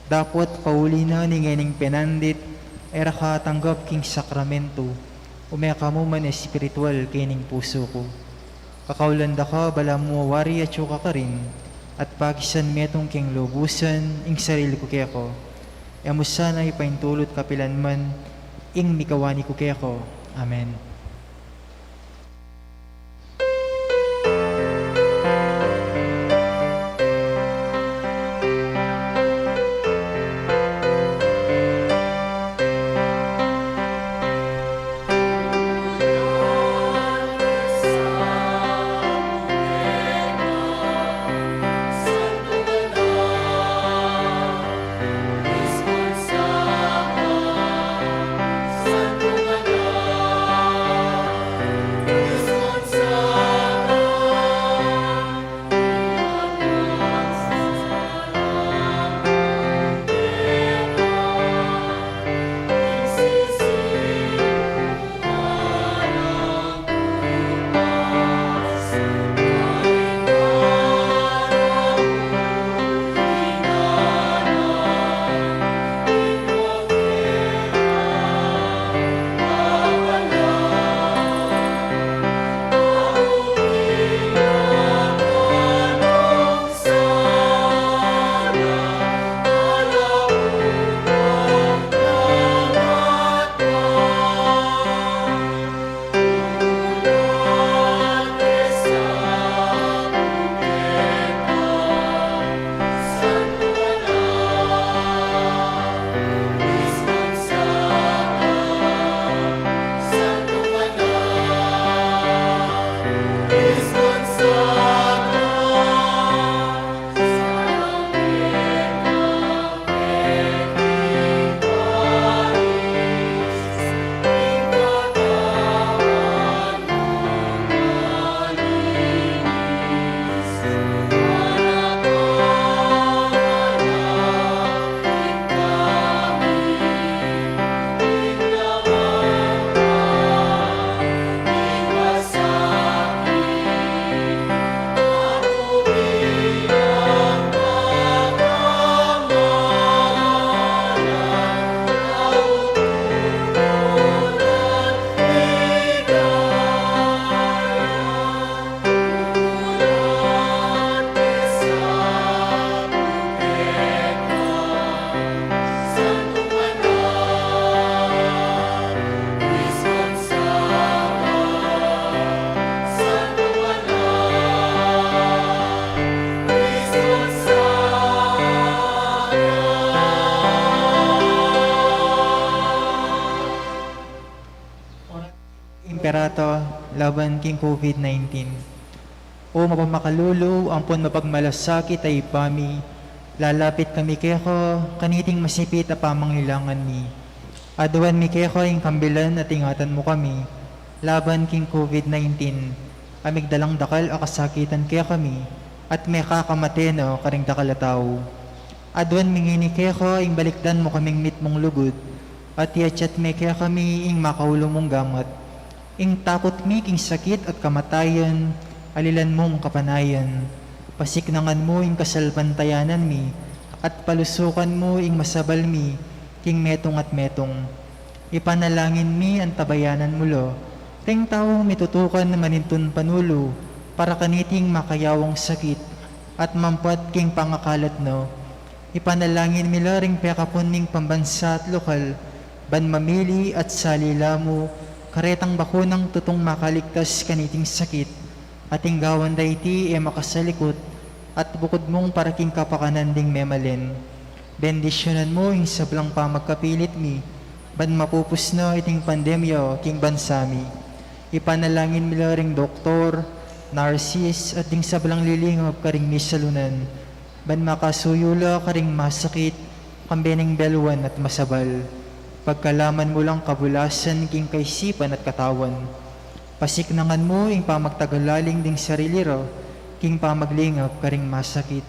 Dapot pauli na ning ngening penandit, e ra ka tanggap king sakramento, ume ka mu man espiritual kening pusu ku. Kakaulan da ka balamu wari atyu ka karin, at pakisan metung king lubusan ing sarili ku keka. E mu sana ipaintulut kapilan man ing mikawani ku keka. Amen. Pirata laban king COVID nineteen. O mapamakalulu ampon mapagmalasakit a Ibpa mi, lalapit kami keka kaniting masipit a pamangailangan mi. Aduan mi keka ing kambilan at ingatan mu kami laban king COVID nineteen, a migdalang dakal a kasakitan kekami, at mekakamate na karing dakal a tau. Aduan mi ngeni keka ing balikdan mu kaming mitmung lugud, at iatyat me kekami ing makaulu mung gamat. Ing takut mi king sakit at kamatayan, alilan mung kapanayan. Pasiknangan mu ing kasalpantayanan mi, at palusukan mu ing masabal mi king metung at metung. Ipanalangin mi antabayanan mu la ring taung mitutukan manintun panulu para kaniting makayawang sakit at mampat king pangakalat na. Ipanalangin mi la ring pekapun ning pambansa at lokal, ban mamili at salila mu karetang bakunang tutung makaligtas kaniting sakit, at ing gawan da iti e makasalikut, at bukud mung para king kapakanan ding memalen. Bendisyunan mu ing sablang pamagkapilit mi, ban mapupus na iting pandemya king bansa mi. Ipanalangin mi la ring doktor, nurses, at ding sablang lilingap karing misalunan, ban makasuyu la karing masakit, kambe ning beluan at masabal. Pagkalaman mu lang kabulasan king kaisipan at katawan. Pasiknangan mu ing pamagtagalaling ding sarili ra king pamaglingap karing masakit.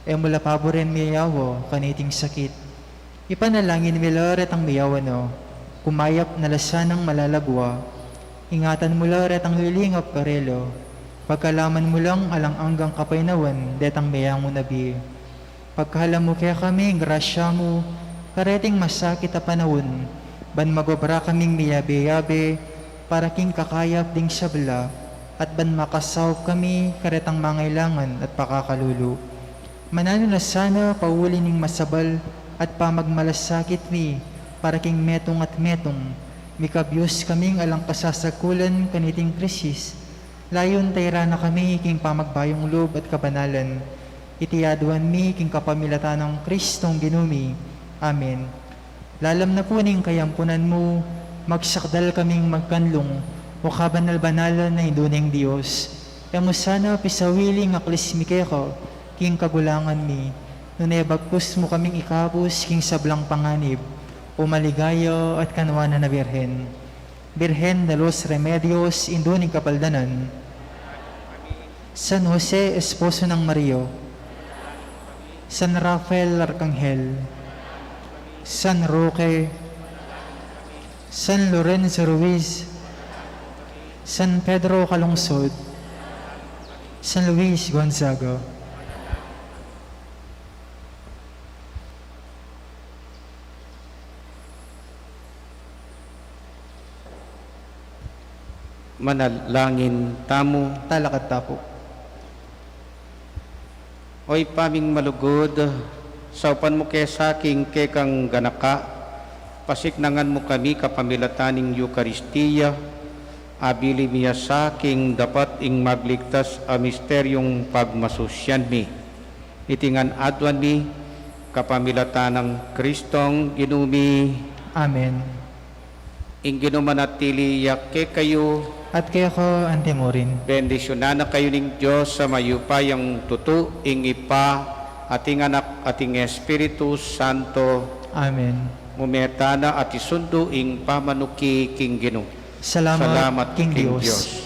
E mu la paburen miyawa kaniting sakit. Ipanalangin mi la retang miyawa na, kumayap na la sanang malagwa. Ingatan mu la retang lilingap karela. Pagkalaman mu lang alang anggang kapaynawan detang meyangu na bie. Pagkalam mu kekami ing grasya mu kareting masakit a panaun, ban magobra kaming miyabe-yabe para king kakayap ding sabla, at ban makasaup kami karetang mangailangan at pakakalulu. Mananu na sana pauli ning masabal at pamagmalasakit mi para king metung at metung, mikabyus kaming alang kasasagkulan kaniting krisis. Layun tairan na kami king pamagbayung lub at kabanalan. Iti aduan mi king kapamilatan nang Kristong Ginu mi. Amen. Lalam na pu ning kayampunan mu, magsakdal kaming magkanlung, o kabanal-banalan a Indu ning Dios. E mu sana pisawili ing aklis mi keka king kagulangan mi, nune bagkus mu kaming ikabus king sablang panganib, o maligaya at kanwanan a Birhen. Birhen de los Remedios, Indu ning Kapaldanan. San Jose, esposo nang Maria. San Rafael Arkanghel. San Roque. San Lorenzo Ruiz. San Pedro Calungsod. San Luis Gonzaga. Manalangin tamu. Talakad ta pu. O Ibpa ming malugud, saupan mu ke sa king kekang ganaka, pasiknangan mu kami kapamilatan ning Eukaristia, abili mi ya sa king dapat ing magligtas a misteryung pagmasusian mi. Iti ngan aduan mi, kapamilatan nang Kristong Ginu mi. Amen. Ing Ginu manatili ya kekayu. At keka antimurin. Bendisyunan na kayu ning Dios a mayupayang tutu, ing Ibpa, at ing Anak, at ing Espiritu Santo. Amen. Mumeta na at isundu ing pamanuki king Ginu. Salamat Salamat king king Dios. Dios.